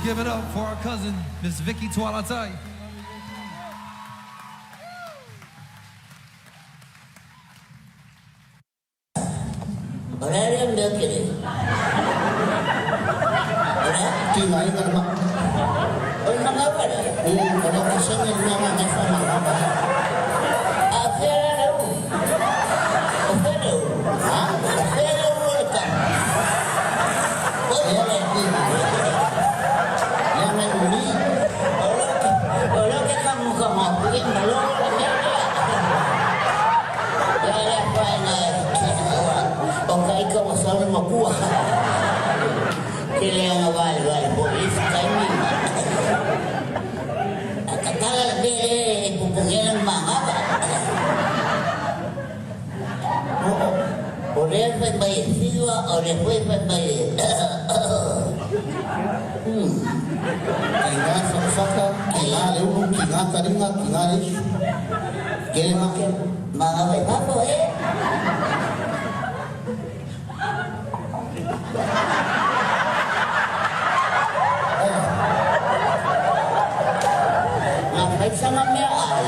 give it up for our cousin, Miss Vicky Toaletai. O le a lea mea kele? O le a? Tigaina le maa. O le magafa lea? O le okesene le mea lena e faamagama ai. A o fea la le ulu? O fea le ulu? Ha? O fea le ulu o le tama? Oi, o le... Leaga e uli. O lea ou te kamukamu atu i malo le mea lea. Ia le afaina o ka ika ua sau le makua. Ke leaga valevale foi i isi taimi ma. A tatala le mea lea e pupuni ai lana manava. O lea fai mai e siva, o lea foi fai mai e. Tiga fakafaka, tiga le ulu, tiga taliga, tiga le isu. Kele ma. Manava i fafo e. Na fai sana mea ai.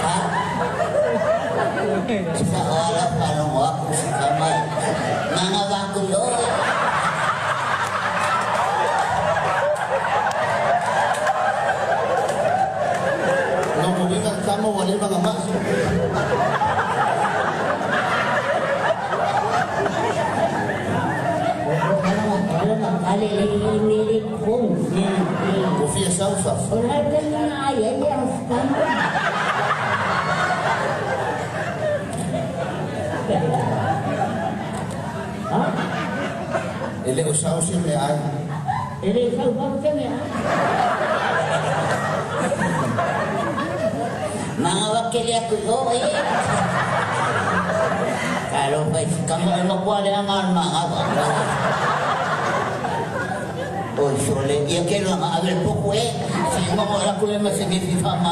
Ha? E sa o ala whanongo aku si kamai. Nanga waku i oe. Lona uiga le tama ua leva ona mai. Ua fia sau i fafo. E le o sao se meaai. E le sau fau se mea. Manawa kele aku i o e. Talofa i se kama e makua leaga o le manava. Oi sole, ia ke langa ave le poku e. Se i mago e aku le ma se gifi fa ma.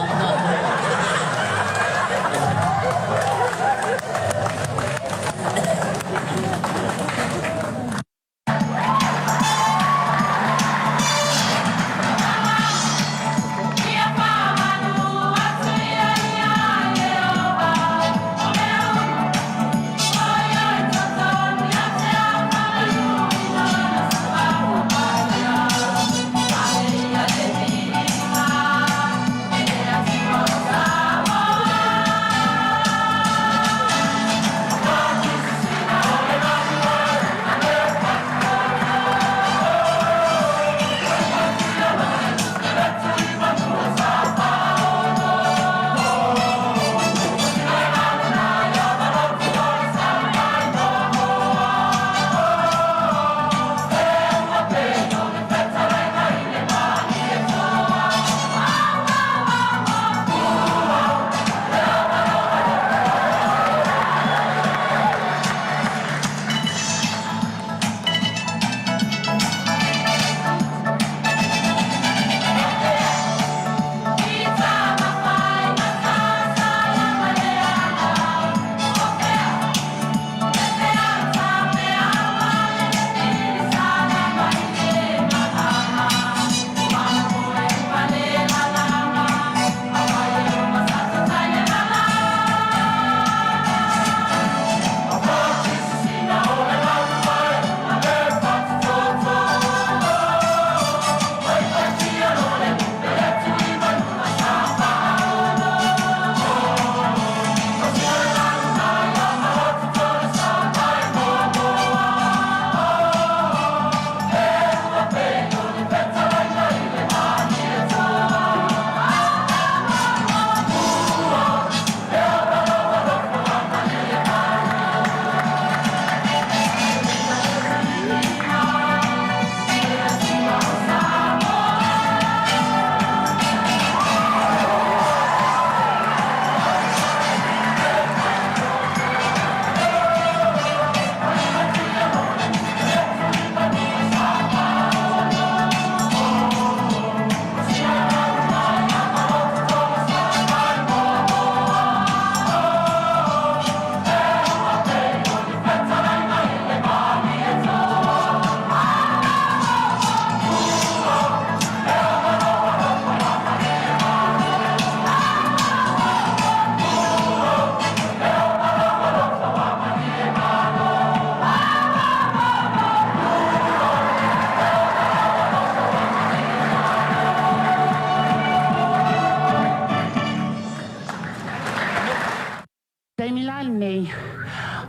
Taimi la lenei,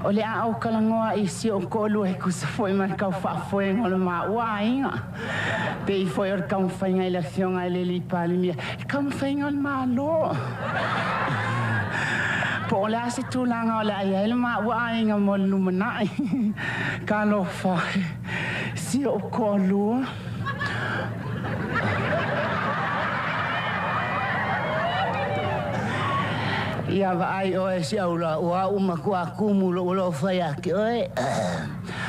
o le a ou talanoa i si ou toalua e tusa foi ma le tau faafoega o le maua aiga. Pei foi o le taumafaiga i le Afioga i le alii Palemia, le taumafaiga o le Malo. Po o le a se tulaga o le a i ai le maua aiga mo le lumanai. Talofa e, si ou toalua. Ia vaai ʻoe si aula ua au matua tumu lou alofa ia te oe.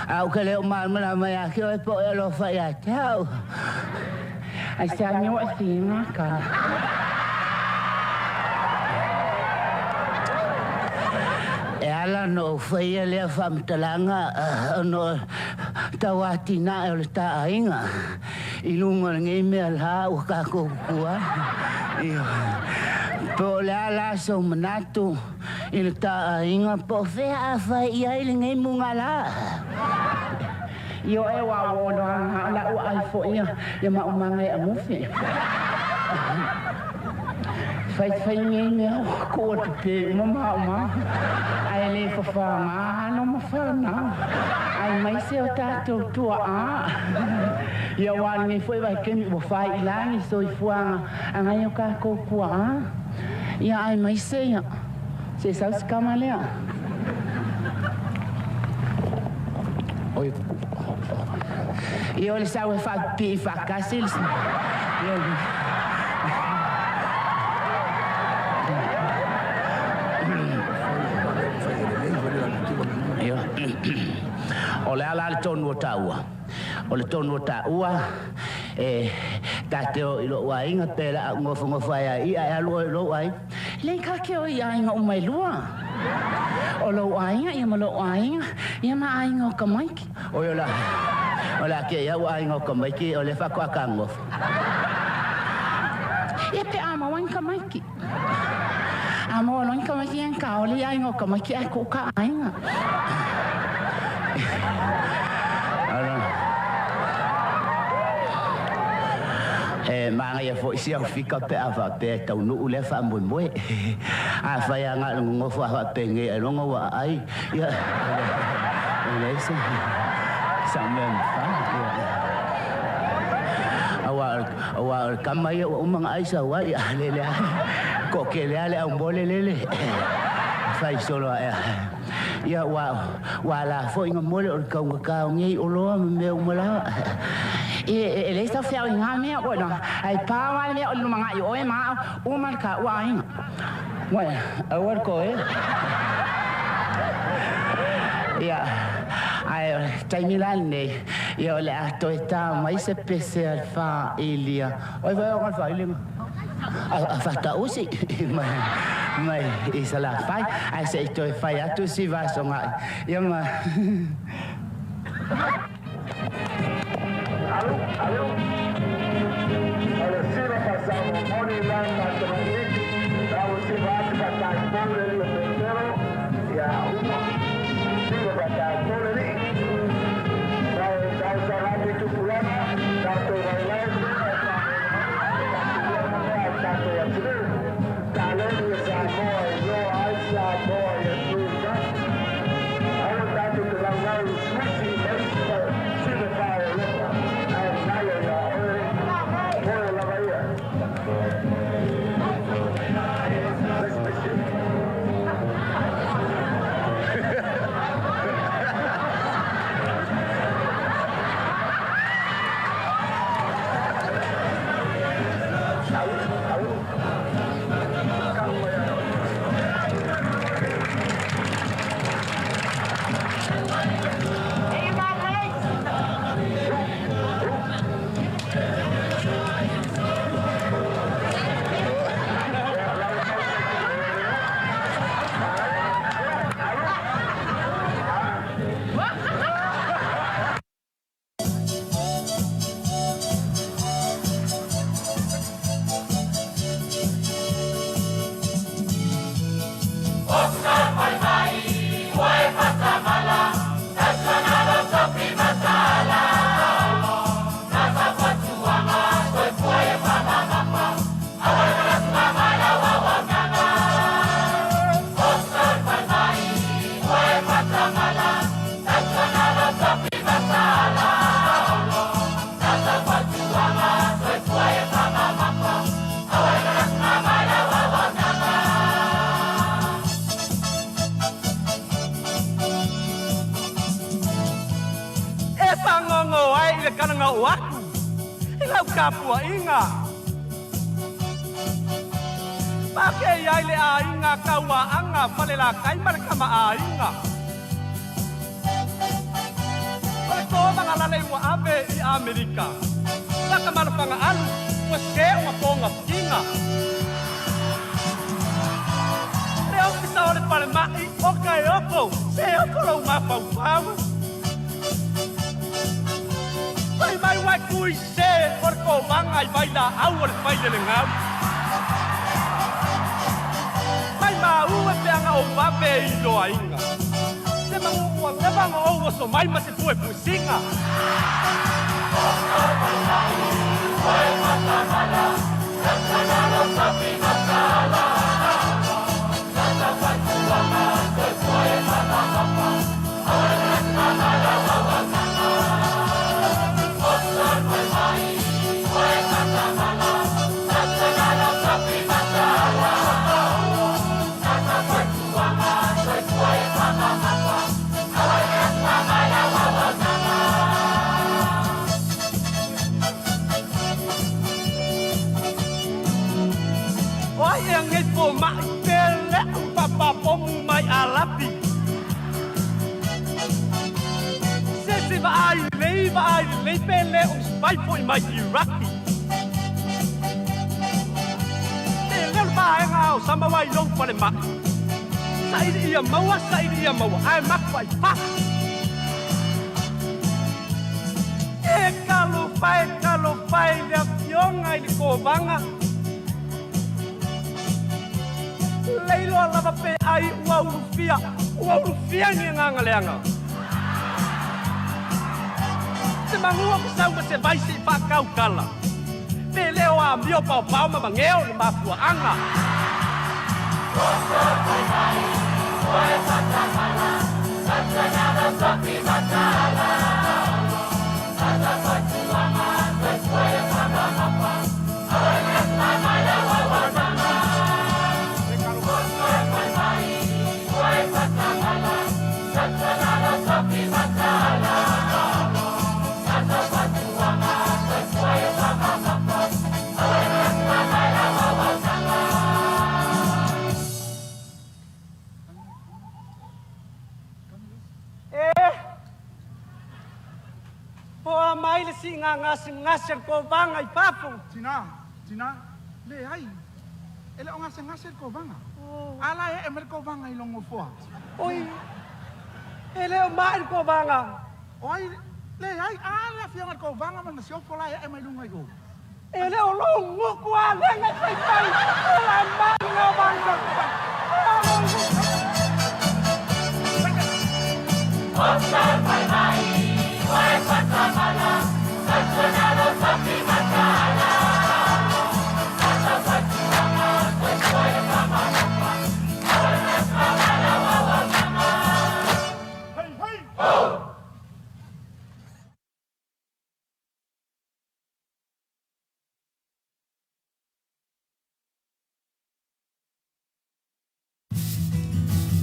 A ou te le o malamalama ia te oe po o e alofa ia te au. Ai se agi o e whinga kala. E ala ona ou faia lea faamatalaga ona o tau atinae o le ta aiga i luga o lenei mea la ua tatou tutu ai. Ioe. Po o le a la sou manatu i le ta aiga po o fea a fai i ai lenei mugala? Ioe ua ua loaga o lau ai foi ia maumaga e amufi. Fai fai nei mea ua kua te pe uma maumaga. Ae le fafaga alo ma fanau. Ai mai se o tatou tuaa. Ia ua lenei foi vaitaimi ua fai i lagi soifuaga a nai o tatou tuaa. Ia ai mai se ia. Se sau se kama lea. Oi. Ia o le sau e faapipii faatasi le ia Ia. O le a la le tonu o taua? O le tonu o taua e ta te o i lou aiga pe la au nofonofo ai a ia e alu oe i lou aiga. Le ka ke o i aiga uma e lua. O lou aiga ia ma lou aiga ia ma aiga o Kamaiki. Oi o la o la ke ia ua aiga o Kamaiki o le faatoa kagofo. Ia pe a maua ni Kamaiki. A maua loa ni Kamaiki ia ka ole i aiga o Kamaiki ae ko ka aiga. Ala. E magaia foi si au fika pe a faapea e taunuu lea faamoemoe. Afai a na o le nonofo a faapenei ailoga ua aai, ia, e leai se sau mea e mafai. Aua aua o le kama ia ua uma ona ai sau ai, a lele lava, toatele lava le aumole lele fai solo ae. Ia ua ua ala foi na mole o le taugata o nei oloa ma mea uma lava. E leai sau feau i ngā mea oe na. Ai pā wā le mea o le lumangai o oe ma au, uma le ka ua aiga. Ué, aua le koe. Ia, ae o le taimi la lenei, ia o le a toe tā mai se pese a le faailia. Oi vai o le faailia. A faatausi mai mai i Salafai, ae se i toe fai atu si vasogai. Ia ma kalaga oo aku i lau tapuaʻiga. Pakei ai le aiga tauaaga falelakai ma le kamaʻāiga. O le kovaga lalei ua ave i Amerika. Fakamalofaga alu ua se o mapogafiga. Le ofisa o le falemaʻi o ka e oko se oko lou mafaufau. Fai mai ua e kui se o le kovaga i vailaau o le failelegau. Mai maua e peaga ou vave e iloaina. Se magu ua leva ona ou oso mai ma se puepuesiga. O ai ea nei fomaʻi pe leʻu faapapomu mai Alapi. Se se vaai lelei vaai lelei pe le o se vai foʻi mai Iraki. Te leo le vaega o sama ai lou falemaʻi. Saili ia maua, saili ia maua, ae maku ai fasi. E talofa e, talofa i le afioga i le kovaga. Leiloa lava pe ai ua ulufia, ua ulufia ni agaga leaga. Se magua o sau ma se vai se i faakaukala. Pe le o amio paopao ma mageo le mafuaaga. E poa mai le siiga gasegase a le kovaga i fafo. Tina, tina, leai, e le o gasegase le kovaga. A la e ee mai le kovaga i lou nofoa. Oi, e le o maʻi le kovaga. O ai, leai, a le afioga i le kovaga ma le masiofo la e ee mai luga i o. E le o lou gutu alega e faifai, o la e maʻi le kovaga.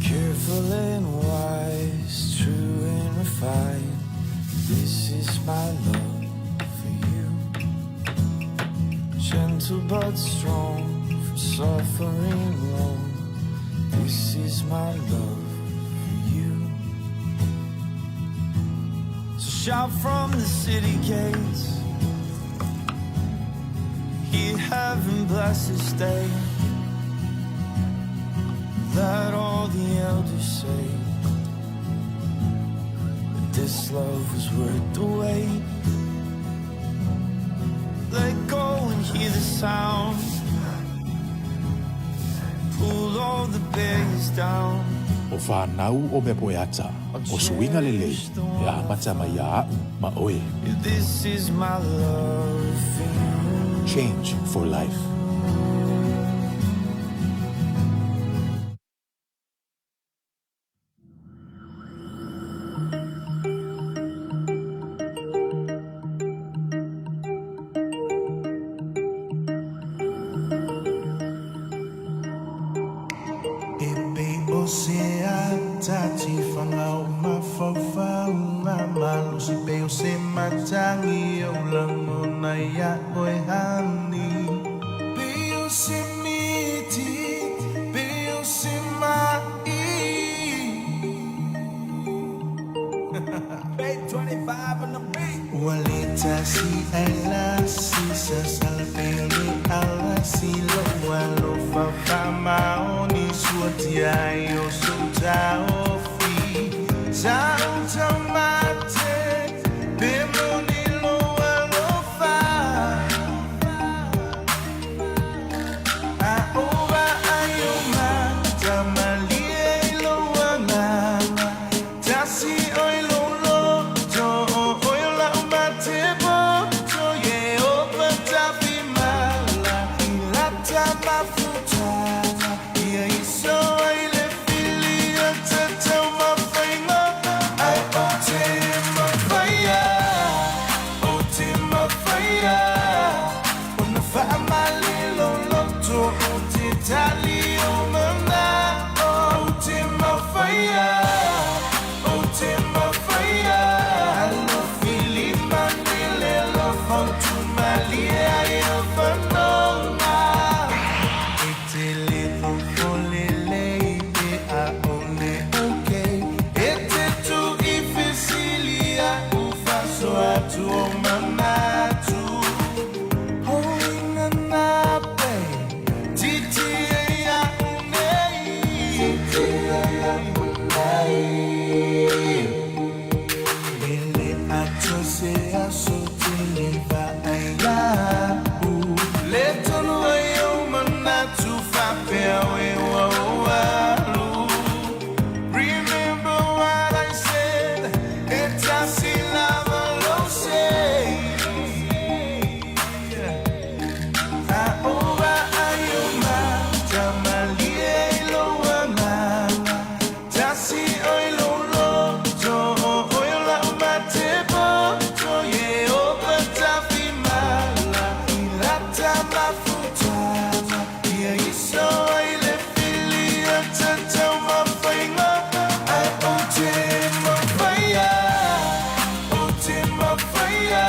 Careful and wise, true and refined. This is my love for you. Gentle but strong, from suffering long. This is my love for you. So shout from the city gates. Hear heaven bless this day. Let all the elders say that this love was worth the wait. Let go and hear the sound. Pull all the barriers down. O whānau o mea poe ata, o suiga lelei, e amata mai ia a'u ma oe. This is my love for you. Change for life. E pei o se ata tifanga o mafaufauga malosī. malosi pe o se matangi o langona ia oe hani. Pe o se miti, pe o se mai. Ua le tasi ai la si sa sala pe o le ala si lo ua lo fa fa ma o ni sua ti ai o so ta o fi. Sa o ta mate pe mo ni lo ua lo fa. A ova ai o ma ta malie i lo agaga. Tasi oi lo loto o oi o lau mate poto ye o patafi mala i lata mafutata ia iso ai le fili o tatau mawhainga ai o te mawhaia o te mawhaia ona whaamalilo loto o te tali o mana o te mawhaia o te mawhaia alo fili manile lo fautumalie ai o whanonga E te le fofole lei pe a ole okay. E te tu i fesilia u faso atu o manatu. Hoina nā pe, titi e ia unei. Titi e ia unei. Ele ato se aso te le vaai au. Le tonu ai o manatu whapea o e ua o alu. Remember what I said, e tasi lava lo se. A ova ai o mata malie i lo agaga. Tasi oi lo loto o oi o lau mate poto ye o patafi mala i lata mafutata ia iso ai le fili o tatau mawhainga ai o te mawhaia o te mawhaia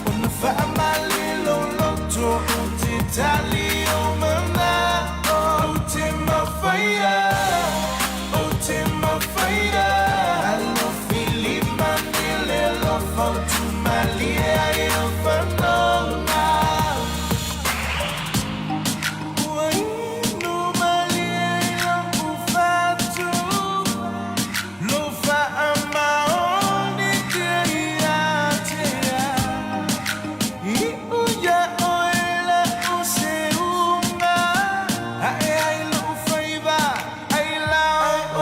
ona whaamalilo loto o te tali o mana o te mawhaia o te mawhaia alo fili manile lo fautumalie ai o whanonga Ua inu malie i lau fatu Lo whaamaoni te ia te ia I uia oe la o se unga Ae ai lo whaiva ai la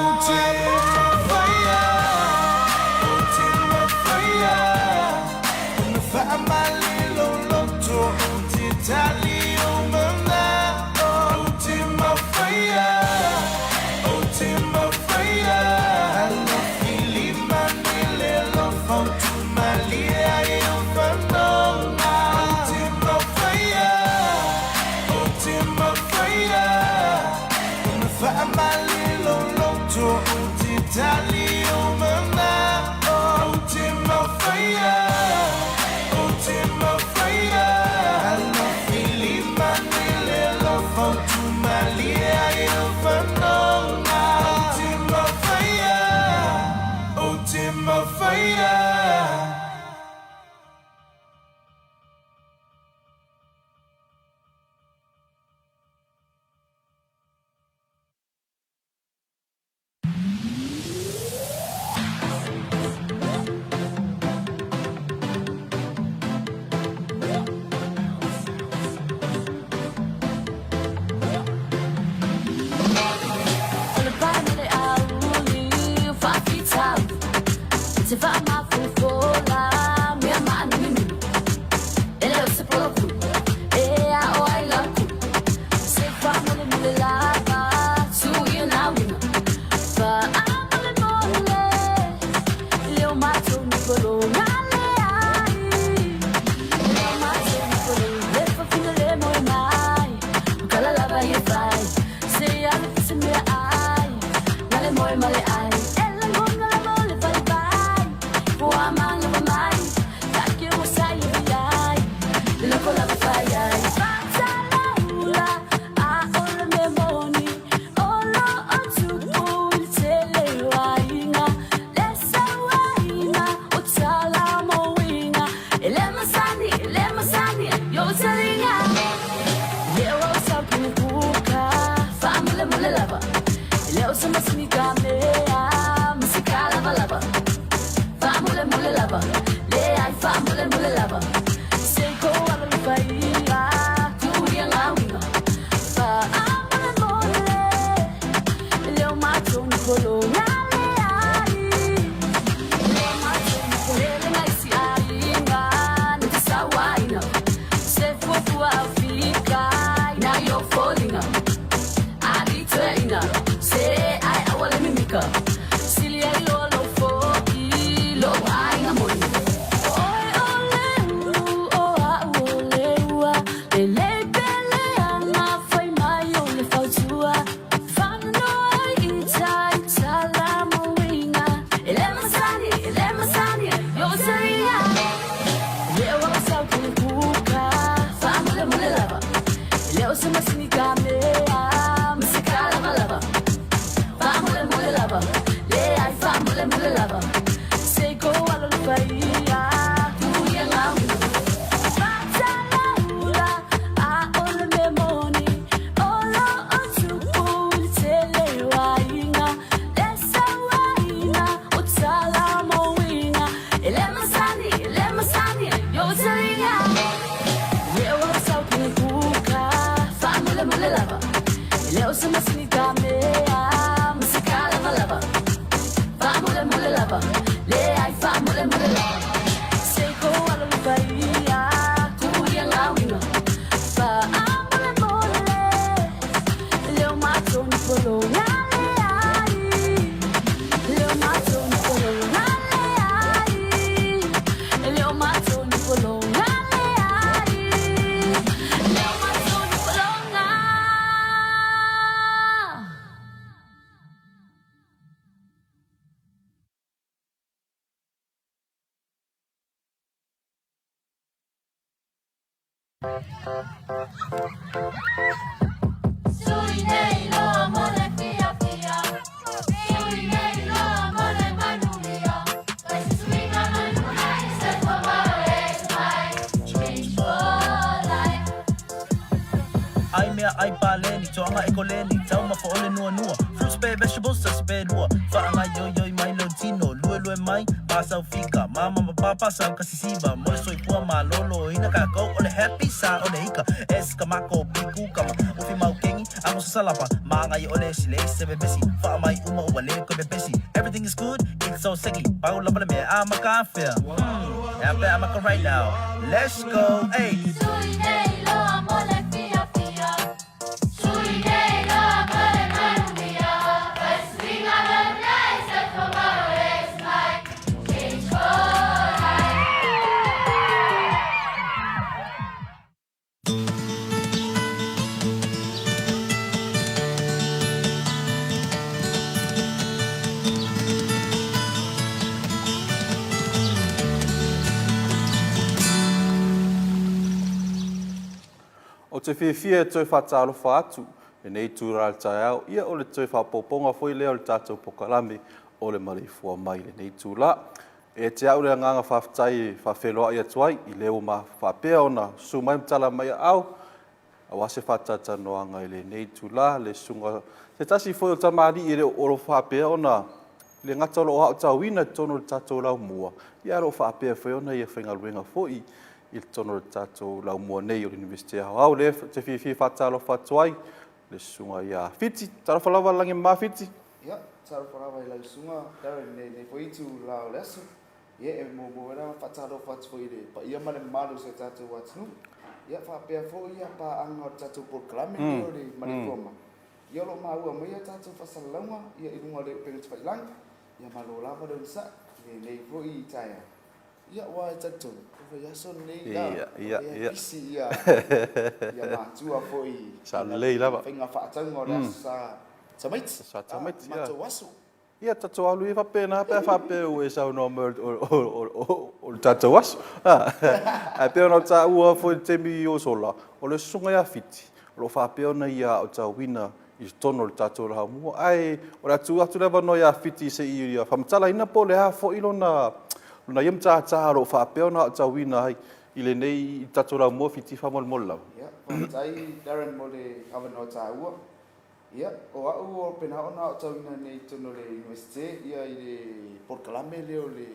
o te mawhaia O te mawhaia Ona whaamalilo loto o te tali o mana O te mawhaia O te mawhaia Alo fili manile lo fautumalie ai o whanonga O te mawhaia O te mawhaia Ona whaamalilo loto o te tali o mana O te mawhaia O te mawhaia Alo fili manile lo fautumalie ai o whanonga O te mawhaia O te mawhaia. O le pae mele auli faafitau te faamafofola mea maanuminumi e le o se poloku e ao ai laku se faamolemole lava tuia naulima faamolemole le o matou nipologa leai le o matou nipologa le fafine le moe mai o kala lava ia fai se ale se mea ai na le moe ma le ai e lagona lava o le falepai ua E le o se masini ka mea ma se kalavalava. Faamulemule lava, leai faamulemule lava. Se i kou alo i faia, tuu ia ngā uiga. Faamolemole, e le o matou ni pologa leai. E le o matou ni pologa nai si aiga na te sauaina. Se fuafua au fika nai o foliga. Ali toeaina, se ai aua le mimika. Sili ai loa lou fo'i, lou aiga moni. O oe o le ulu o a'u o le ua. Lelei pele ana fai mai o le fautua. Faanonoa ai i tai tala ma uiga. E le masani, e le masani, yo saia. E le o au sau ke kuka, faamulemule lava. E le o se masini ka mea ma se kalavalava. Faamulemule lava, leai faamulemule lava. Se i kou alo le faia, tuu ia ngā uiga. Faatalaula, a o le mea moni, o lo o tupu i le tele o aiga, le sauaina o tala ma uiga. E le masani, e le masani, yo taliga. E le o au sau ke kuka, faamulemule lava. E le o se masini ka mea ma se kalavalava. Faamulemule lava, leai faamulemule lava. Se i kou alo le faia, tuu ia ngā uiga. Faamolemole, e le o matou ni pologa leai. E le o matou ni pologa leai. E le o matou ni pologa leai. E le o matou ni pologa. Sui nei loa mo le fiafia, sui nei loa mo le manuia. Fai se suiga manuia, soifua malo e mai, Change for life. Ai mea ai paleni, toaga e koleni, taumafa o le nuanua, fruits pe vegetables tasi pe lua, faagaioioi mai lou tino, luelue mai ma sau fika, mama ma papa sau ka sisiva, mo le soifua malōlōina kākou o le happy sa o le ika, es ka mako piku kama, ufi maukeni, ago sasalapa, magai o le sile se pepesi, faamai uma ua le koe pepesi, everything is good, it's so seki, pau lava le mea a maka afea, hmm, ea pe a maka right now, let's go, hey. Sui nei loa mo le fiafia, sui nei loa mo le manuia. Fai suiga manuia, soifua malo e mai, Change for life. Ou te fiafia e toe faatalofa atu lenei itula o le taeao, ia o le toe faaopoopoga foi lea o le tatou pokalame o le maleifua mai i lenei itula. E te au le agaga faafetai e faafeiloai atu ai i le ua faapea ona susu mai ma tala mai aao aua se faatalatalanoaga i lenei itula, le susuga se tasi foi o tamalii e le o lo faapea ona le gata o lo o aotauina i totonu o le tatou laumua, ia o lo o faapea foi ona ia faigaluega foi i totonu o le tatou laumua nei o le Iunivesite Aoao. Lea ou te fiafia e faatalofa atu ai le susuga ia Fiti. Talofa lava le lagi e mama Fiti. Ia, talofa lava i lau susuga Darren i lenei foi itula o le aso. Ia, e muamua foi ona faatalofa atu foi i le paia ma le mamalu o si o tatou atunuu. Ia, faapea foi ia paaga o le tatou polokalame lenei o le Maleifua Ia, o lo o maua mai a tatou faasalalauga ia i luga o le upega tafailagi. Ia, malo lava le onosai i lenei foi taeao. Ia, aua e talitonu, o le vaiaso lenei la, o lea e pisi ia matua foi i faiga faatauga o le Aso Sa Tamaiti, a, matou aso. Ia, tatou alu ia faapena pe a faapea ua e saunoa mai o le tatou aso. Ae pei ona ou taua foi i le taimi ua sola, o le susuga ia Fiti, o lo o faapea ona ia aotauina i totonu o le tatou laumua. Ae o le a tuu atu le avanoa ia Fiti se i faamatalaina po o le a foi lona ia matata o lo o faapea ona aotauina ai i lenei i tatou laumua Fiti faamolemole lava. Ia, faafetai Darren mo le avanoa taua. Ia, o a'u o pena ona a'otauina nei i totonu o le Iunivesite ia i le polokalame lea o le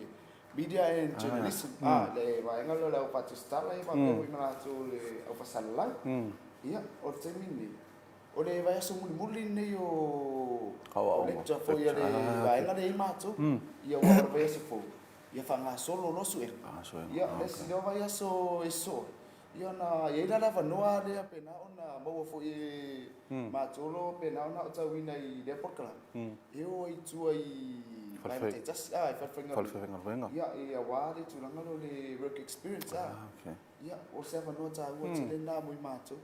Media and Journalism, a, le vaega lea o le au faatusitala ia faapea foi ma latou o le au faasalalau. Ia, o le taimi lenei, o le vaiaso mulimuli lenei o lecture foi a le vaega lea e i ai matou. Ia, aua o le vaiaso fou, ia faagasolo loa suega. Ia, le isi loa vaiaso e sosoo ai, Ia ona i ai la le avanoa lea pena ona maua foi e matou lo pena ona aotauina i lea polokalame e o ai i tua i vaega taitasi a i falefaigaluega. Ia e aua le tulaga lea o le work experience a. Ia o se avanoa taua tele lena mo i matou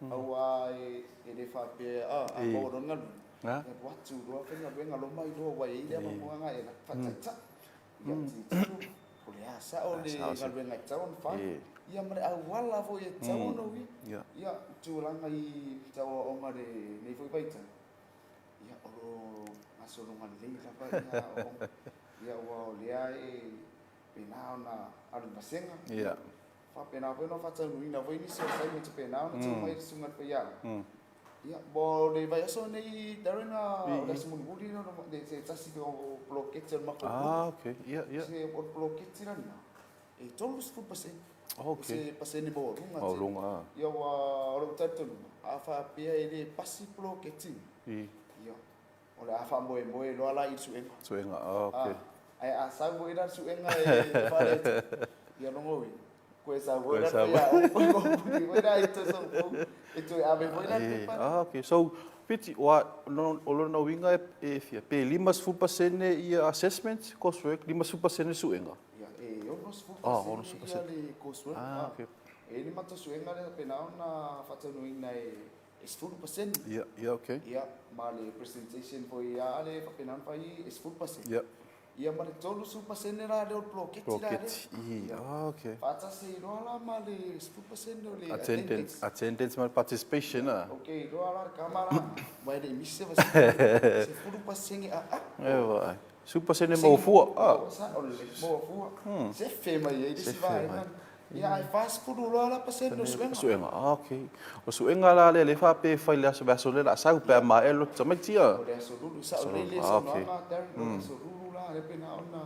aua e le faapea a a maua loa le galuega e alu atu loa faigaluega loa ma iloa ua i ai le avanoa na e faataitai. Ia, tilotilo, po o le a sao le galuega e tatau ona fai, ia ma le auala foi e tatau ona uia. Ia, tulaga i tauaoga i lenei foi vaitau, ia, o lo o gasologa lelei lava aoaoga. Ia, aua o lea e faapena ona alu i vasega. Faapena foi ona faataunuuina foi nisi o assignments faapena ona tuu mai i le susuga i le faiaoga. Ia, mo le vaiaso lenei Darren, o le aso mulimuli lea o le se tasi foi o poloketi a le matou group. Ah, okay. Ia, ia. Se o le poloketi lena, e 30%. Okay. O se pasene maualuga tele. Maualuga, ah. Ia, ua, o lou talitonuga, a faapea e le pasi poloketi, ia, o le a faamoemoe loa la i le suega. Suega, ah, okay. Ah, ae a sau foi la le suega e faaletonu, ia lona uiga, koe sau foi la le faiaoga koe komuni foi la i tausaga fou e toe ave foi la le pepa. Ah, okay. So, Fiti, o, o lona uiga e fia, pe 50% ia assessment, coursework, 50% suega? Ia, e 60% ia le coursework. Ah, okay. E i ai le matou suega lea faapena ona faataunuuina e E 10%. Ia, ia, okay. Ia, ma le presentation foi a le faapena ona fai e 10%. Ia. Ia ma le 30% la lea o le poloketi la lea. Poloketi, i, ah, okay. Faatasi ai loa la ma le 10% o le attendance. Attendance ma le participation ah. Okay, loa la le kama la, aua e le i misi se vasega. 10% a, a. E vaai. 10% maua fua, ah. Sa, o le maua fua. Sefe mai ai le isi vaega. Ia, ae 40 loa la pasene o suega. Suega, ah, ok. O suega la lea, lea faapea e fai i le aso, aso lea o le a sau pe a maea le lotu tamaiti a. O le aso lulu, sao lelei le saunoaga Darren, o le aso lulu la, lea pe na ona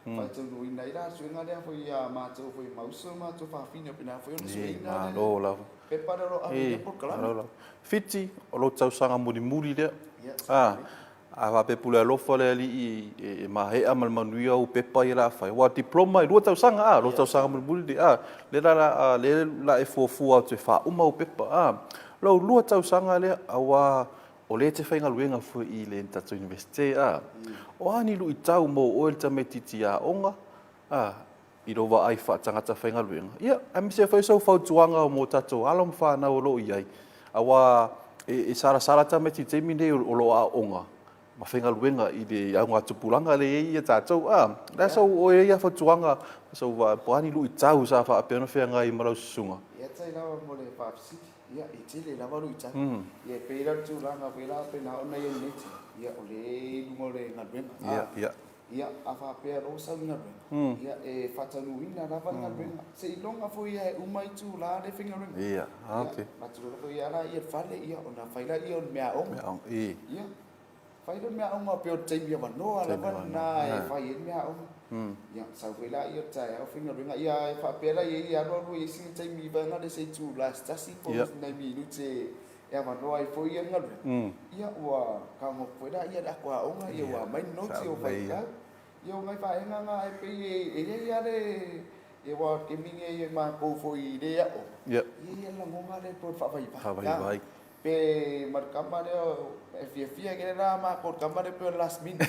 faataunuuina ai la suega lea foi ia matou foi ma uso ma matou fafine pe na foi ona sueina le Malo lava. pepa lea o lo o ave i le polokalame. Fiti, o lou tausaga mulimuli lea. Ah, A faapea pule alofa le Alii e maea ma le manuia ou pepa ia la fai. Aua diploma e 2 tausaga a, 2 tausaga mulimuli le a, lea la la lea la e fuafua atu e faauma ou pepa a. Lou 2 tausaga lea aua o lea e te faigaluega foi i le tatou Universite a. O a ni luitau mo oe le tamaitiiti aoga a i lou vaai faatagata faigaluega, ia, aemaise foi sou fautuaga mo tatou alo ma fanau o lo o i ai, aua e salasala tamaiti i le taimi lenei o lo o aooga ma faigaluega i le augatupulaga lea e i ai tatou. A, o le a sou, o i ai fautuaga, sou vaai, po o a ni luitau sa faapea ona feagai ma lau susuga? Ia tai lava mo le faafesili, ia e tele lava luitau. Ia e pei la le tulaga foi la pei na ona i ai nei, ia o lea e i luga o le galuega. Ia, ia. Ia, a faapea loa ua sau i galuega, ia, e faataunuuina lava le galuega. Seiloga foi ia e uma itula le faigaluega. Ia, ok. Ia, avatu loa foi ia laia i le fale, ia, ona fai laia o le meaaoga. Meaaoga, i. Ia, fai loa le meaaoga pei o le taimi avanoa lava lena e fai ai le meaaoga. Ia, sau foi laia i le taeao faigaluega. Ia, e faapea la i ai, e alu alu i ai sina taimi vaega lea se itula se tasi po o nai minute e avanoa ai foi ia le galuega, ia ua kagopu foi laia le ato aoga, ia ua aumai le note o faitau. Ia o nai vaega na e pei e i ai lava le, ia aua o le taimi lenei e matou foi i le aoga, e i ai lava le lagona lea pei o le faavaivai. Faavaivai. Pe ma le tama lea e fiafia tele la matou i le tama lea pei o le last minute.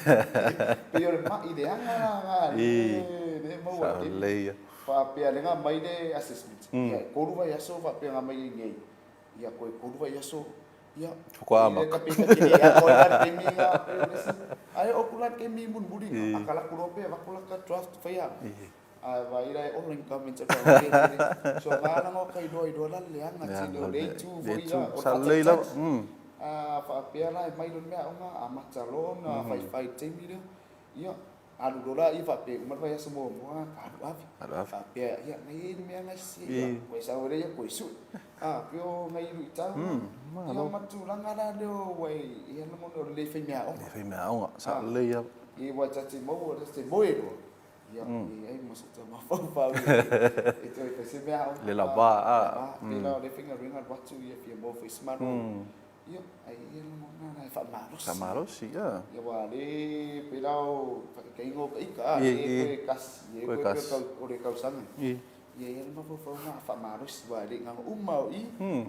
Pei o le mai leaga la na lea e maua ai le taimi. Faapea lea na aumai le assessment, ia e 3 vaiaso faapea na aumai ai nei. Ia koe 3 vaiaso, ia. Faatoa amata. Pe ta tele atoa ai la le taimi na pei o le isi. Ae oo atu la le taimi mulimuli na, a ka laku loa pe avatu lata draft fai a. Ae vaai la e online government e whai ake. So nga la ngo kai loa i loa la le leaga tele o le itu foi la o le faatalitali. A faapea la e mai loa le meaaoga amata loa ona faifai i le taimi lea. Ia. Alu loa la ia faapea uma le vaiaso muamua ka alu ave. Alu ave. Faapea ia nai e le mea ngai sese ia koe sau ai lea ia koe sue. A pei o ngai luitau na. Ia ma tulaga la lea ua e ia lagona o le le fai meaaoga. Le fai meaaoga, sao lelei lava. Ia aua ta te maua ta te moe loa ia e leai ma se mafaufau e toe fai se meaaoga. Le lava a. Pei la o lea faigaluega alu atu ia fia maua foi se malolo. Ia, ai ia lagona la e faamalosi. Faamalosi, ia. Ia aua o lea pei la o faataitaiga o ita, a, e toe tasi, e toe pei o le tausaga. Ia, e i ai le mafaufauga a faamalosi, aua e le i gagau uma o i,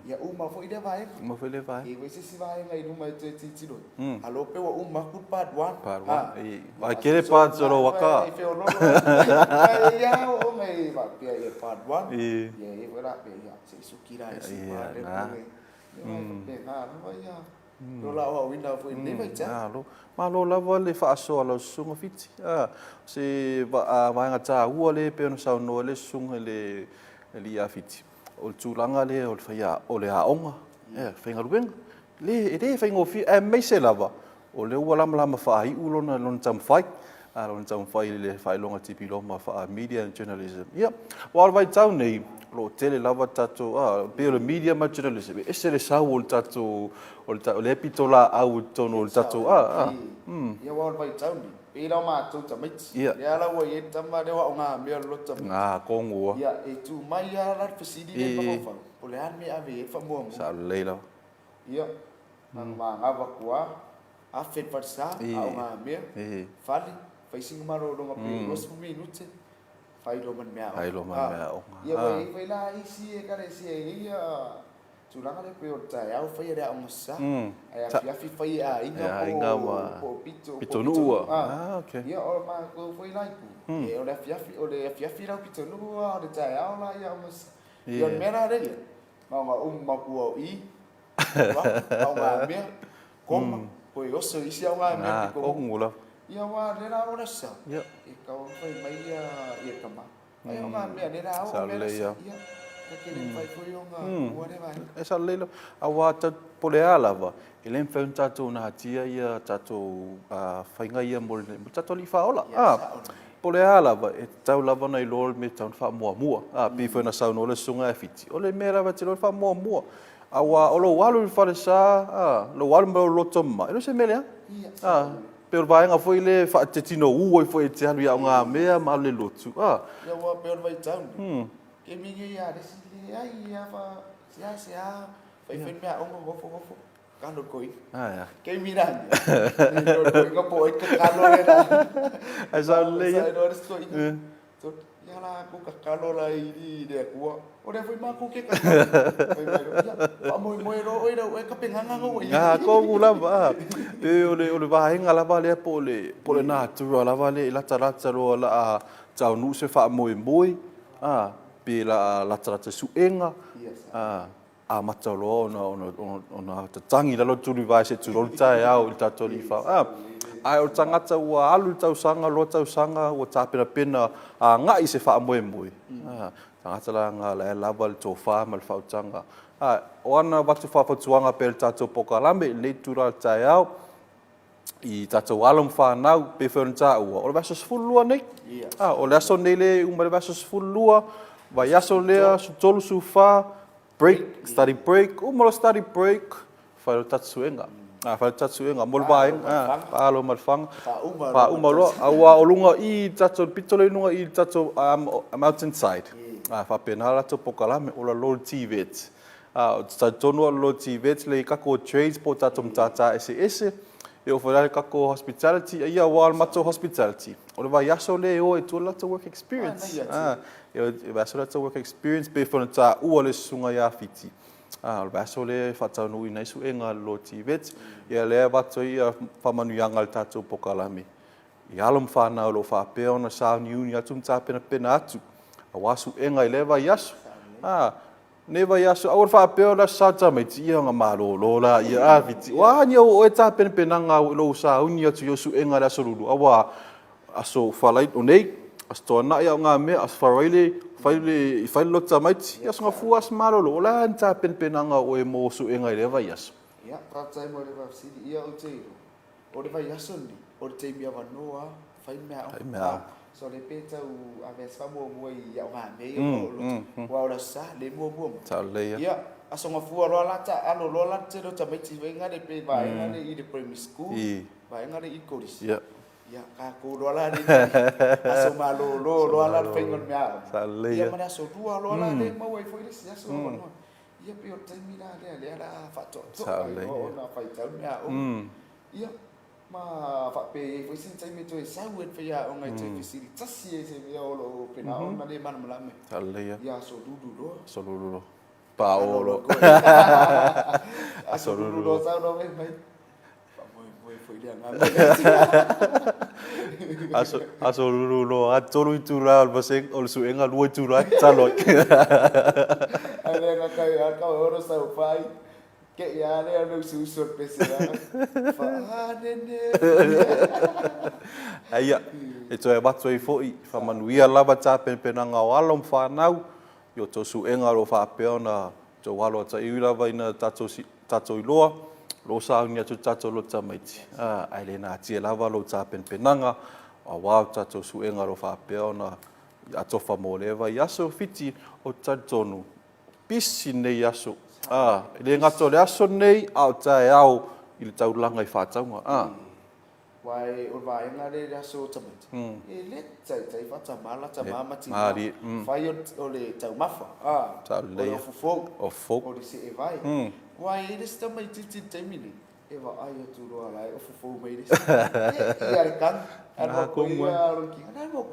ia uma foi lea vaega. Uma foi lea vaega. E i ai foi se isi vaega i luma e toe tilotilo ai, a lo pei ua uma atu le part one. Part one, i. Ai tele parts o lou aka. E feololo ai, ai ia oo e faapea ia part one, ia e i ai foi la pei ia se i suki la i le isi part lea. Malo, malo lava le faasoa a lau susuga Fiti. Se vaega taua lea e pei ona saunoa ai le susuga i le alii ia Fiti, o le tulaga lea o le faia, o le aoga, faigaluega. E le faigofie, aemaise lava o lea ua lamalama faaiu lona taumafai, lona taumafai i le faailoga tipiloma faa-media and journalism. Ia, aua o le vaitau nei, o lo o tele lava tatou, a, pei o le media ma le journalism, e ese le sau o le tatou, o lea pitolaau i totonu o le tatou, a, a. Ia, aua o le vaitau nei, pei la o matou tamaiti, lea la ua i ai le tama lea ua aogamea o le loto tamaiti. Ga, tonu lava. Ia, e tu mai lava la le fesili lea i le mafaufau, po o le a le mea e ave i ai le faamuamua. Sao lelei lava. Ia, na manava atu lava, afe le falesa, aogamea, fale, fai sina malologa pe 20 minute, fai loa ma le meaaoga. Fai loa ma le meaaoga. Ia, ua i ai foi la isi ekalesia e i ai ia tulaga lea pei o le taeao faia le aoga sa, ae afiafi fai e aiga po o pito, pitonuu. Ia, o matou foi la itu, o le afiafi, o le afiafi la pitonuu a o le taeao la ia aoga sa. Ia, o le mea la lea ia, na ona uma atu o i, aogamea, koma, toe oso i isi aogamea pito. Ia aua o lea la o le aso, e tatau ona fai mai ia tama. Ai aogamea lea la o mea la ia, ta te le mafai foi ona ua lea vaega. E sao lelei lava. Aua po o le a lava, e le mafai ona tatou natia ia tatou faiga ia mo le tatou alii faaola. Po o le a lava, e tatau lava ona iloa le mea e tatau ona faamuamua. A, pei foi ona saunoa le Susuga ia Fiti, o le mea lava e te iloa le faamuamua. Aua o lou alu i le falesa, a, lou alu ma lou loto mama, e le o se mea leaga. A, pei o le vaega foi lea e faatetinoū ai foi e te alu i aogamea ma alu i le lotu, a. Ia aua pei o le vaitau lenei, kemi nei a le isi leai lava, seasea fai fai le meaaoga nofo nofo. Kalo koi. Ah, Kei mi la. Ni ko po ai ka kalo le la. Ai sa le. Sa no res koi. So ia la ko ka kalo la i i le akua. O le foi ma ku ke ka. Foi mai ro. Ia, fa moi moi ro oi ro e ka penganga ngo i. Ah, ko ku lava. E o le o le vaenga lava lea po le po le natura lava le i latalata loa la a taunuu se faamoemoe, a pe la latalata suega, a amata loa ona tatagi i lalo le tulivae se i tulou le taeao i le tatou alii fao. A, ae o le tagata ua alu le tausaga, lua tausaga ua tapenapena agai i se faamoemoe, a, tagata la na la e lava le tofa ma le faautaga. A, o ana avatu faafautuaga pea i le tatou polokalame i lenei itula o le taeao, i tatou alo ma fanau, pei foi ona taua, o le vaiaso 12 nei. A, o le aso nei lea e uma i le vaiaso 12, vaiaso lea, 13, 14, break, study break, uma loa study break, fai loa tatou suega. A, fai loa tatou suega mo le vaega, a, faalo ma le faga, faauma loa. Aua o luga i i tatou, le pito lea i luga i i tatou mountain side, a, faapena la latou polokalame, o lalo le TVET. A, ou te talitonu o lalo TVET le i kako trades po o tatou matata eseese, e oo foi la i le kako hospitality, ia aua o le matou hospitality, o le vaiaso lea e o ai i tua le latou work experience. A, e o i vaiaso le latou work experience, pei foi ona taua le susuga ia Fiti, a, o le vaiaso lea e faataunuuina ai suega a le lo TVET, ia lea e avatu ai ia faamanuiaga a le tatou polokalame i alo ma fanau o lo o faapea ona sauniuni atu ma tapenapena atu aua suega i lea vaiaso. A, Nei vaiaso, aua le faapea o le Aso Sa tamaiti, ia ona malolo laia, a Fiti, o a ni au oe tapenapenaga i lou sauni atu i ou suega i le Aso Lulu, aua Aso Faraile, o nei, Aso Toanai a o ngā mea, Aso Faraile, fai le, fai le lotu tamaiti, ia Aso Gafua, Aso Malolo, o le a ni tapenapenaga o oe mo suega i lea vaiaso? Ia, faafetai mo le faafesili. Ia, ou te iloa, o le vaiaso lenei, o le taimi avanoa lava. Fai le meaaoga. Fai le meaaoga. So le pe tau ave ai se faamuamua i aoga mea ia o loto. Aua o le Aso Sa le muamua mai. Sao lelei ia. Ia, Aso Gafua loa la taaalo loa la le tele o tamaiti foi lea pe vaega lea i le primary school, vaega lea i le kolisi. Ia. Ia, tatou loa la le aso malolo loa la le faiga o le meaaoga. Sao lelei ia. Ia ma le aso lua loa la lea e maua ai foi le isi aso avanoa. Ia pei o le taimi la lea lea o le a faatoatoa ai loa ona faitau le meaaoga. Ia, ma faapea e i ai foi sina taimi e toe sau ai le faiaoga e toe fesili tasi ai i se mea o lo o pena ona le malamalama ai. Sao lelei ia. Ia, aso lulu loa. Aso lulu loa. Pao'o loa. Aso lulu loa sau loa mai. Faamoemoe foi le agaga i le Atua. Aso, aso lulu loa, a tolu itula o le vasega, o le suega, lua itula e tatalo ai. Ai le aga kai a kau oro sau pai. Ke ia le le usu usu o le pese a. Faanene. Ai ia, e toe avatu ai foi, faamanuia lava tapenapenaga o alo ma fanau, i o outou suega o lo o faapea ona Tou alo ata iwi lava ina tatou tatou iloa, lo sauni atu tatou loto tamaiti, ae le natia lava lou tapenapenaga aua o tatou suega o lo faapea ona atofa mo lea vaiaso. Fiti, ou te talitonu, pisi lenei aso, e le gata o le aso lenei, a o taeao i le taulaga i faatauga. Aua o le vaega lea i le aso tamaiti, e le taitai faatamala la tama ma tina. Fai o le taumafa, o le ofufou, o le seevai. Aua e i ai le isi tamaitiiti i le taimi nei, e vaai atu loa la e ofufou mai le isi. E ia le tagi, alu atu ai ia lona kiga, la e mo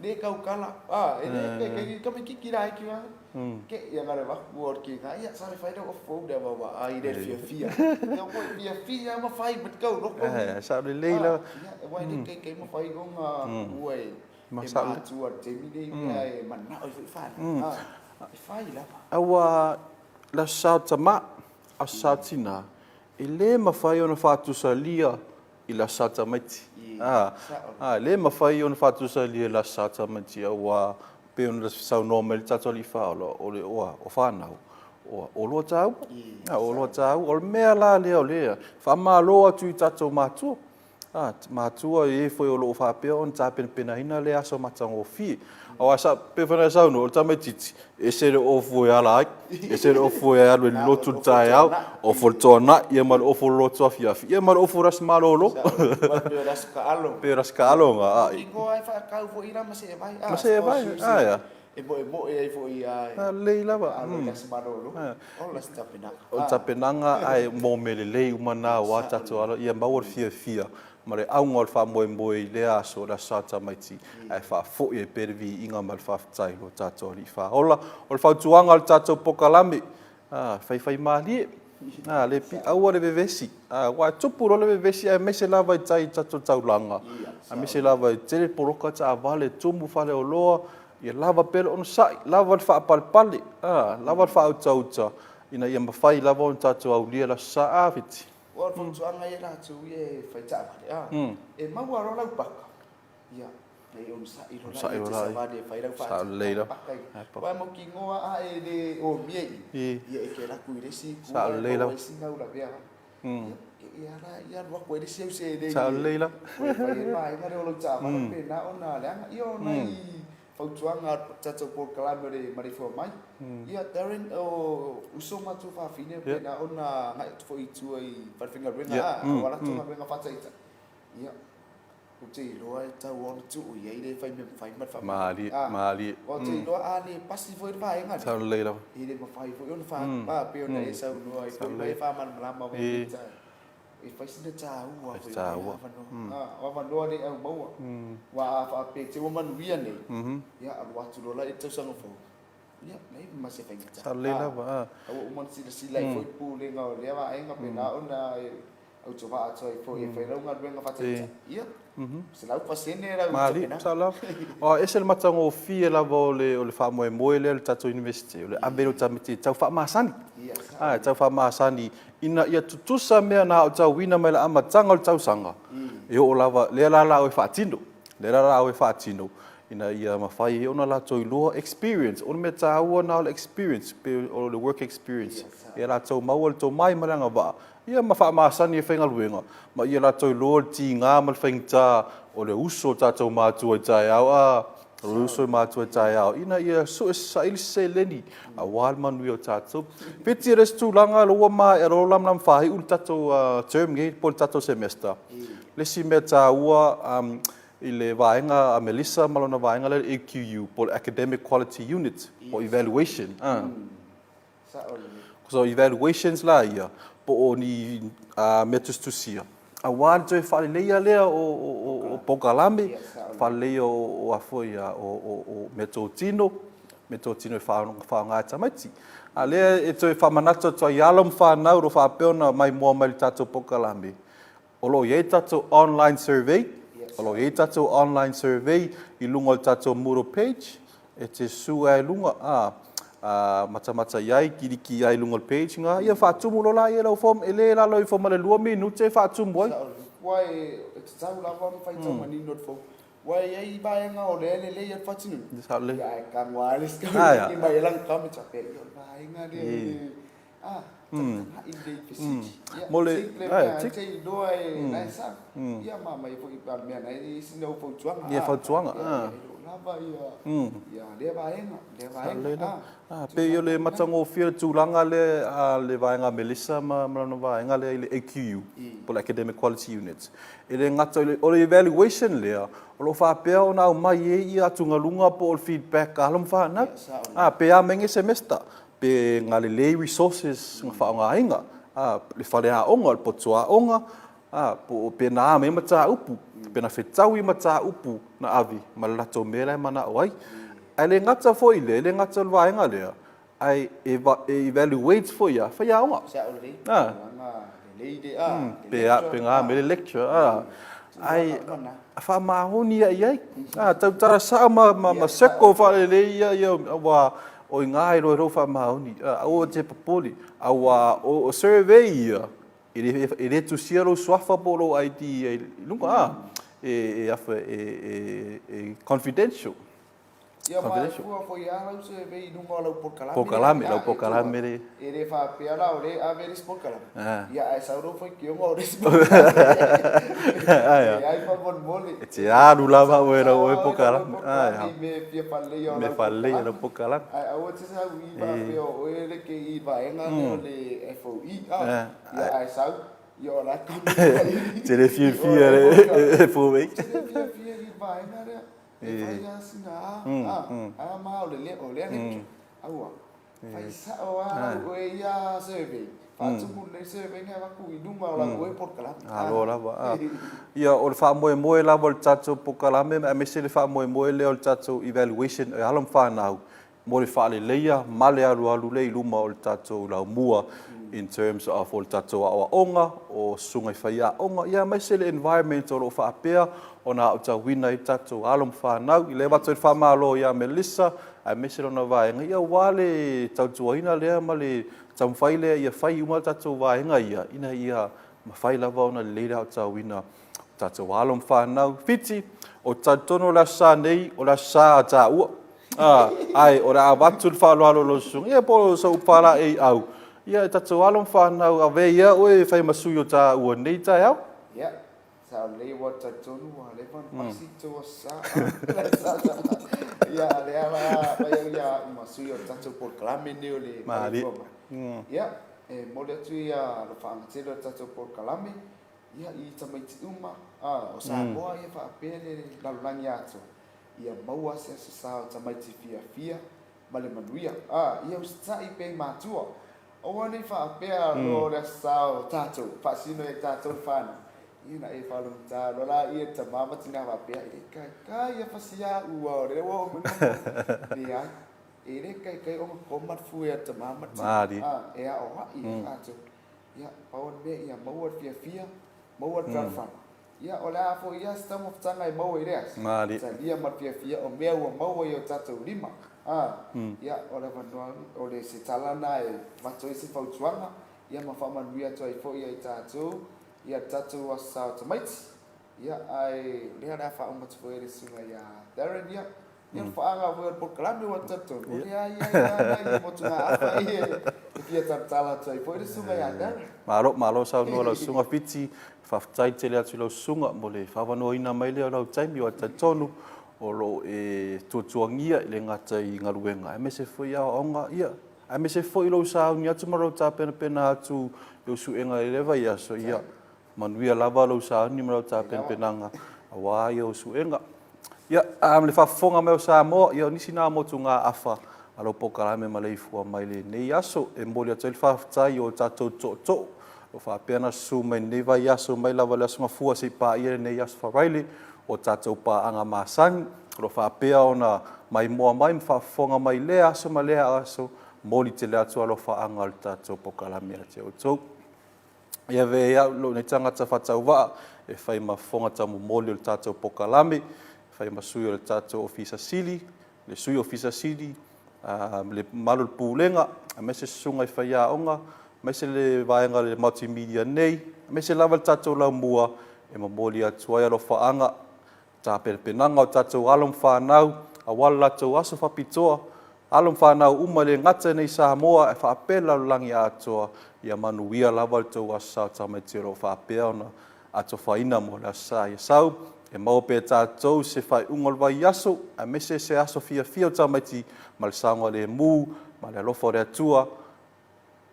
le tautala, e le tamaitiiti laiti lava. Ke ia na le vaku o ke ga ia sa le fai le ofufou lea ma vaai le fiafia. Ia mo fiafia ma fai ma kau loko. Eh, sa le lei la. Ia, wai le ke ke ma fai o nga ua e e matua le taimi nei mea e manao i foi whana. E fai lava. Aua la sa tama a sa tina e le mafai ona faatusalia i le Aso Sa tamaiti. A, a, e le mafai ona faatusalia i le Aso Sa tamaiti, aua pei ona saunoa mai le tatou Alii Faaola, o le, ua, o fanau, ua, o loa tāua. A, o loa tāua. O le mea la lea o lea, faamalo atu i tatou matua. A, matua e foi o lo o faapea ona tapenapenaina lea aso matagofie. Aua sa, pei foi ona e saunoa, o le tamaitiiti, ese le ofu e ala ai, ese le ofu e alu e lotu i le taeao, ofu o le toanai, ia ma le ofu o le lotu afiafi, ia ma le ofu o le aso malolo. Pei o le aso taalo. Pei o le aso taalo ga. Igoa e faatau foi la ma seevai. Ma seevai, a ia. E moemoe ai foi a. Lelei lava. Alo i le aso malolo. Ola se tapenaga. O le tapenaga ae mo mea lelei uma na aua tatou alo ia maua le fiafia ma le auga o le faamoemoe i lea aso, le Aso Sa Tamaiti, ae faafoi ai pea le viiga ma le faafetai i lo tatou Alii Faaola. O le fautuaga o le tatou polokalame, a, faifaimalie, a, le pi, aua le vevesi, a, aua e tupu loa le vevesi aemaise lava i tai i tatou taulaga, aemaise lava e tele poloka taavale, tumu faleoloa, ia lava pea le onosai, lava le faapalepale, a, lava le faautauta, ina ia mafai lava ona tatou aulia le Aso Sa. A, Fiti. Aua o le fautuaga ia latou ia e fai taavale, a, e maua loa lau paka, ia, nei onosai loa la e te savali e fai lau faatino, paka i. Aua e mautinoa a e le omia i i, ia e te alu atu i le isi itu e maua ai sina ulavea. Ia, ia la, ia alu atu ai le isi au seleni e fai ai le vaega lea o lau taavale faapena ona leaga. Ia o nai fautuaga a tatou polokalame o le maleifua mai. Ia Darren, o uso ma tuafafine pena ona agai atu foi i tua i falefaigaluega a, aua latou galuega faataitai. Ia, ou te iloa e tatau ona tuu i ai le fai mea mafai ma le faamai. Malie, malie. Ou te iloa a le pasi foi le vaega lea, e le mafai foi ona fa, a, pei ona e saunoa ai foi ma e faamalamalama foi i le E fai sina taua foi o avanoa. O avanoa nei au maua. Aua a faapea te ua manuia nei, ia alu atu loa la i le tausaga fou, ia leai ma se faigata. Sa lelei lava, a. A ua uma ona silasila ai foi Pulega o lea vaega pe na ona e autovaa atu ai foi e fai lau galuega faataitai. Ia, 100% lau tapenaga. Sa lava. Aua e ese le matagofie lava o le faamoemoe lea o le tatou Iunivesite, o le ave lea o tamaiti e tau faamasani. A, e tau faamasani ina ia tutusa mea na aotauina mai le amataga o le tausaga, e oo lava, lea la la o e faatino, lea la la o e faatino, ina ia mafai ai ona latou iloa experience. O le mea taua lena o le experience, pei o le work experience, ia latou maua le tomai ma le agavaa, ia ma faamasani e faigaluega, ma ia latou iloa le tiga ma le faigata o le uso o tatou matua i taeao, a, o le uso i matua i taeao, ina ia sue saili se seleni aua le manuia o tatou. Fiti, e le o se tulaga lea ua maea loa lamalama faaiu le tatou term nei po o le tatou semester. Le isi mea taua i le vaega a Melissa ma lona vaega lea le AQU po o le Academic Quality Unit po o Evaluation. So evaluations la ia po o ni mea tusitusia aua le toe faaleleia lea o polokalame, faaleleia o a foi o meatotino, meatotino e faaaoga e tamaiti. A o lea e toe faamanatu atu ai i alo ma fanau o lo o faapea ona maimoa mai i le tatou polokalame, o lo o i ai tatou online survey, o lo o i ai tatou online survey i luga o le tatou Moodle page, e te susu ai i luga, a, a, matamata i ai, kiliki ai i luga o le page lena, ia faatumu loa laia i lau form, e le lalo ifo ma le 2 minute e faatumu ai. Aua e tatau lava ona faitau manino le form. Ua i ai vaega o lea e lelei ai le faatinoina. Sao lelei. Ia ae tago lava le isi tamaitiiti mai ai lana comment faapea, ia o le vaega lea e a, tagatagai lelei i fesili. Ia, tick le mea e te iloa e la e sao. Ia ma aumai foi a le mea na e i ai sina fautuaga. Ia fautuaga. Ia, e le o lava ia lea vaega, lea vaega. A, pei o le matagofie o le tulaga lea a le vaega a Melissa ma lana vaega lea i le AQU, po o le Academic Quality Unit. E le gata o le evaluation lea, o lo o faapea ona aumai ai ia atugaluga po o le feedback a alo ma fanau. A, pe a mai nei semester, pe na lelei resources na faaaogaina, a, le faleaoga, o le potuaoga, a, po o pe na a mai mataupu, pe na fetaui mataupu na ave ma le latou mea la e manao ai. Ae le gata foi i lea, e le gata o le vaega lea, ae e evaluate foi lava faiaoga. A. Pe a, pe na a mai le lecture, a. Ae faamaoni lava i ai, a, tautala sao ma circle faalelei ia, aua o i ina e iloa ai lou faamaoni. Aua e te popole, aua o survey ia, e le tusia lou suafa po o lou ID i luga, a, e confidential. Ia ma e fua foi lava lau survey i luga o lau polokalame. Polokalame, lau polokalame le. E le faapea la o lea e ave le isi polokalame. Ia ae sau lou faitioga o le isi polokalame. Leai faamolemole. E te alu lava oe i lau polokalame. I mea e fia faaleleia o lau polokalame. Mea faaleleia o lau polokalame. Ae aua e te sau i faapea o oe le ke i vaega lea o le FOE. Ia ae sau, ia o la e comment mai. E te le fiafia le FOE. E te le fiafia i le vaega lea. E fai lava sina a, a, a ma o le lea, o lea lecture. Aua, fai sao lava lau oe ia survey. Faatumu lelei survey nei avatu i luma o lau oe polokalame. Malo lava. A. Ia, o le faamoemoe lava o le tatou polokalame aemaise le faamoemoe lea o le tatou evaluation e alo ma fanau mo le faaleleia ma le alualu lea i luma o le tatou laumua in terms of o le tatou aoaoga, o susuga i faiaoga, ia aemaise le environment o lo o faapea ona aotauina ai tatou alo ma fanau. I le avatu ai le faamalo ia Melissa aemaise lona vaega, ia aua le tautuaina lea ma le taumafai lea ia fai uma tatou vaega ia ina ia mafai lava ona lelei le aotauina o tatou alo ma fanau. Fiti, ou te talitonu o le Aso Sa nei, o le Aso Sa a taua. A, ae o le a avatu le faaaloalo i lau susuga, ia po o sou faalaeiau, ia e tatou alo ma fanau, avea ia oe e fai ma sui o taua i lenei taeao. Ia, sa lelei ua talitonu ua leva ona pasi le tou aso sa. Ia, lea la fai au ia au ma sui o le tatou polokalame lenei o le Malietoa mai. Ia, e momoli atu ia alofaaga tele o le tatou polokalame, ia i tamaiti uma o Samoa ia faapea le lalolagi atoa. Ia maua se aso sa o tamaiti fiafia ma le manuia. A, ia usitai pea i matua. Aua nei faapea loa o le aso sa o tatou, faasino ia i tatou le whanau. Ia na e whaalogita loa la ia le tama ma tina faapea, e le kaikai ia fasia ua o lea ua oo mai le Leai, e le kaikai ona koma le fue a le tama ma tina. A, e aoai ia tatou. Ia, pau o le mea ia maua le fiafia, maua le fealofani. Ia, o le a foi ia se taumafataga e maua i lea aso? Talia ma le fiafia o mea ua maua i o tatou lima. A, ia, o le avanoa, o le se tala lena e avatu ai se fautuaga, ia ma faamanuia atu ai foi ia i tatou, ia le tatou Aso Sa o Tamaiti. Ia, ae o lea o le a faauma atu foi e le Susuga ia Darren, ia, Ia le faaga foi o le polokalame ua talitonu, o lea ia ia nai motugaafa ia e fia talatala atu ai foi le Susuga ia Darren. Malo, malo saunoa lau Susuga Fiti. Faafetai tele atu i lau susuga mo le faaavanoaina mai lea o lau taimi aua e talitonu o lo o e tuatuagia e le gata i galuega aemaise foi aoaoga, ia, aemaise foi lou sauni atu ma lou tapenapena atu i ou suega i lea vaiaso. Ia manuia lava lou sauni ma lau tapenapenaga aua au suega. Ia, ma le faafofoga mai a Samoa, ia o nisi na o motugaafa a lau polokalame Maleifua Mai i lenei aso. E momoli atu ai le faafetai i o tatou tootoo o lo o faapea ona susu mai i lenei vaiaso mai lava i le Aso Gafua seia paia lenei Aso Faraile o tatou paaga masani o lo o faapea ona maimoa mai ma faafofoga mai i lea aso ma lea aso. E momoli tele atu alofaaga o le tatou polokalame ia te outou. E avea ai au lou nei tagata faatauvaa e fai ma fofoga taumomoli o le tatou polokalame, e fai ma sui o le tatou Ofisa Sili, le Sui Ofisa Sili ma le mamalu o le Pulega aemaise susuga i faiaoga aemaise le vaega o le Multimedia nei, aemaise lava le tatou laumua e momoli atu ai alofaaga i tapenapenaga o tatou alo ma fanau aua le latou aso faapitoa. Alo ma fanau uma e le gata i inei i Samoa ae faapea le lalolagi atoa. Ia manuia lava le tou Aso Sa o Tamaiti o lo o faapea ona atofaina mo le Aso Sa. Ia sau ia maua pea e tatou se faaiuga o le vaiaso aemaise se aso fiafia o tamaiti ma le saogalemu ma le alofa o le Atua.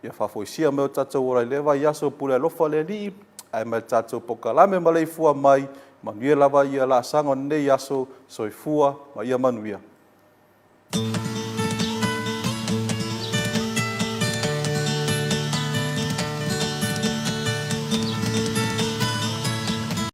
Ia faafoisia mai o tatou ola i lea vaiaso i le pule alofa a le Alii, ae ma le tatou Polokalame Maleifua Mai, manuia lava laasaga o lenei aso. Soifua ma ia manuia.